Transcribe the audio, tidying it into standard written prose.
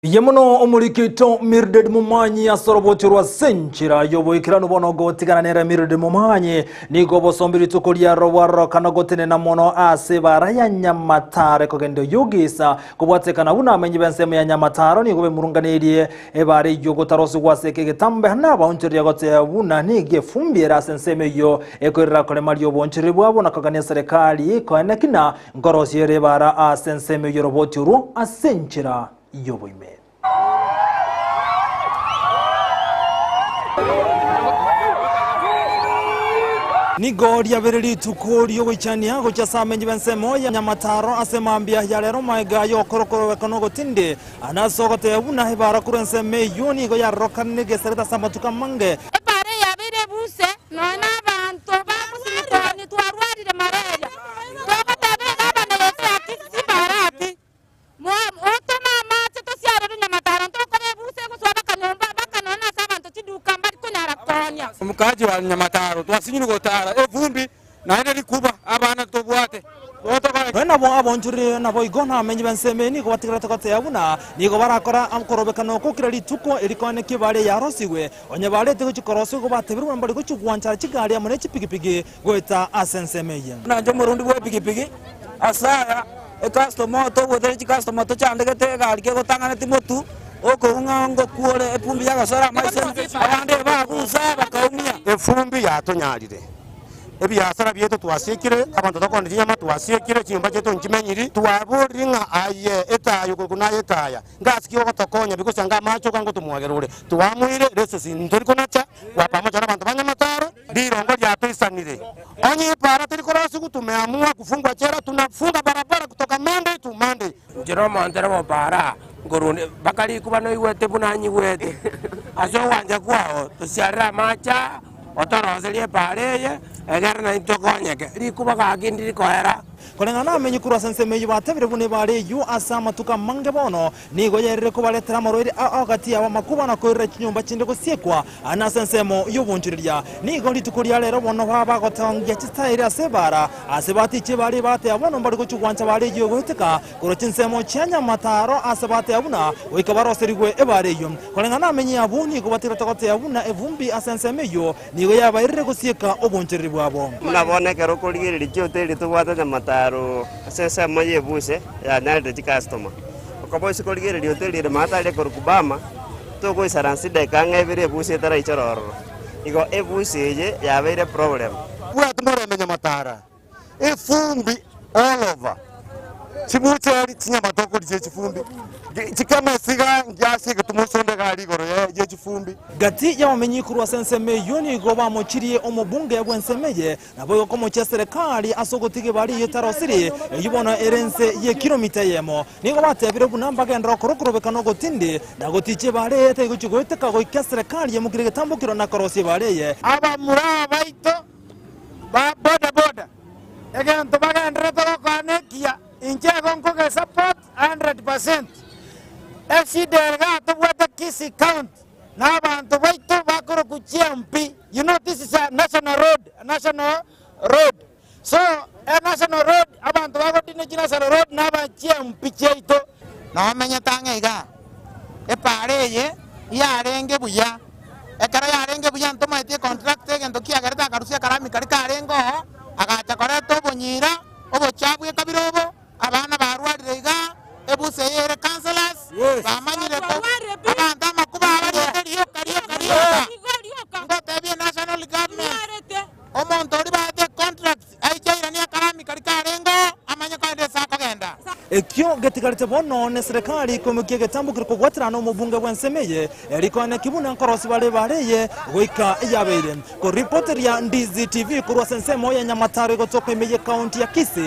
Ye mono omoriki oito Mildred Momanyi ase orobocho rwa senchera y'oboikeranu bono gotigana nere Mildred Momanyi nigo obosombi rituko riaro bwarorokana gotenena mono ase ebara ya Nyamataro ekogenda Oyugisa kobwatekana buna amenyi b'ensemo ya Nyamataro nigo bemurunganeirie ebara eyio gotarosigwa ase eke egetambe na abaonchoreria goteba buna nigo efumbi ere ase ensemo eyio ekoirera koremaria oboonchoreri bwabo na kogania eserekari koeneki na Nkorosia ere ebaara ase ensemo y'oroboti orwo ase enchera y'oboime. Nigo riabeire rituko ri'ogoichania gochia ase amenyi b'ensemo ya Nyamataro ase mambia ya rero magega y'okorokoroka nogotindi, na ase ogoteba buna ebaara korwa ensemo eyio nigo yarorokanire egeserete ase amatuko amange. Ebaara eyabeire ebuse, nonya nabaanto bagosimikwa twarwarire malaria. Togoteba egabana yaito ya Kisii Barati, Otome amache tosiarerwe nyamataro ntokora ebuse egosoa bakanyomba baka nonya nase abanto chiduka mbari konyara koonia. Omokaji wa nyamataro twasinyirwe gotara evumbi naende rikuba abana tobwate. Nonya nabo abonchorire naboigo nabamenyi b'ensemo eye nigo batigarete goteba buna nigo barakora okorobekana okwo kera rituko eri koenekia ebare yarosigwe. Onye barete gochia korosigwa igo batebirwe buna mbare gochia gwanchara chigari amo ne chipigipigi goeta ase ensemo eye. Buna inche omorundi bw'epigipigi, ase aya ecustomer otogwete chicustomer tochandegete egari kegotang'ana timotu, okoung'a ngokuore efumbi yagosora amaiso, abande bagusa bakaumia. Efumbi yatonyarire, ebiasara biaito twasiekire, abanto tokoondia chinyama twasiekire, chinyomba chiaito nchimenyiri, twaborire ng'a aye etaya okorokwa naye etaya, ngasi ki ogotokonya bigosanga anga amache oka ngotomwagera ore, twamoire resesi ntori konacha, gwapa amache na abanto ba Nyamataro. Rirongo riatoisanire, onye epaara teri korosigwa, tumeamua kufungwa jela, tunafunga barabara kutoka Monday to Monday. Inche nomonto ore nkorwa mpaka rikuba noigwete buna nyigwete, ase ogwancha kwao tosiarere amache aa, otoroserie epaara eye, egere naintwe tokonyeke, rikuba gaki ndiri koera. Koreng'ana namenyi korwa ase ensemo eyio batebire buna ebaare eyio ase amatuko amange bono nigo yerire kobaretera amarwaire ao gati yabo amakuba na koirera chinyomba chinde gosiekwa na ase ensemo y'obonchoreria. Nigo rituko ria rero bono baba bagotongia chitairi ase ebaara ase batichie baria bateba bono mbare gochia gwancha baare eyio egoeteka korwa chinsemo chia nyamataro ase bateba buna goika baroserigwe ebaara eyio. Koreng'ana namenyi abwo nigo batigarete goteba buna evumbi ase ensemo eyio Nigo yabairire gosieka obonchereri bwabo. Buna bono ekero okorigereria chihoteli tobwate nyamataro ase ensemo y'ebuse yanyarire chikastoma. Okoba ase korigereria hoteli ere maate aria ekorokwa Bama, togoisaransa edageka ang'e ibere ebuse etaraichora ororo. Igo ebuse eye yabeire problem. Bwate morembe nyamatara. Efumbi all over chibucheri chinyama tokoria chie chifumbi chikamesiga ngiase egetumo sonde gari igoro ye chifumbi. Gati y'abamenyi korwa ase ensemo eyio nigo bamochirie omobunge bw'ensemo eye, naboigo komochia eserekari ase ogotiga ebari eyio etarosiri, eyio bono ere ense y'ekiromita eyemo. Nigo batebire buna mbagenderere gokora okorobekana ogotindi, na gotichia ebari eye etaigochia goeteka goika eserekari emokire egetambokero na korosia ebari eye. Abamura baito ba boda boda, egento bagendererete gokora nekiya, inche igo nkoge support 100%. Eshida ere igaa tobwate Kisii County na abanto baito bakorokwa GMP, you know this is a national road, a national road. So e national road abanto bagodina chi national road na aba GMP chiaito. Nomenyete ang'e igaa, epaara eye yarenge buya. Ekero yarenge buya ntomaeti econtract egento kiagerete akarusia akarami karia karenge oo, agacha koreta obonyira, obochafu ekabira obo, abana barwarire igaa, ebusa eye ere councillors, bamanyire ko abanto amakuba abariete rioka rioka rioka. Ngotebie national government, omonto oria baete econtract aiche airanie akarami karia karenge oo, amanye kogenda ase akogenda. Ekio getigarete bono neserekari koimokia egetambo keria kobwaterana nomobunge bw'ensemo eye, erikoene ki buna nkorosi bare bare eye goika yabeire. Koripoteria Ndizi TV korwa ase ensemo ya Nyamataro egotoka ime ye county ya Kisii.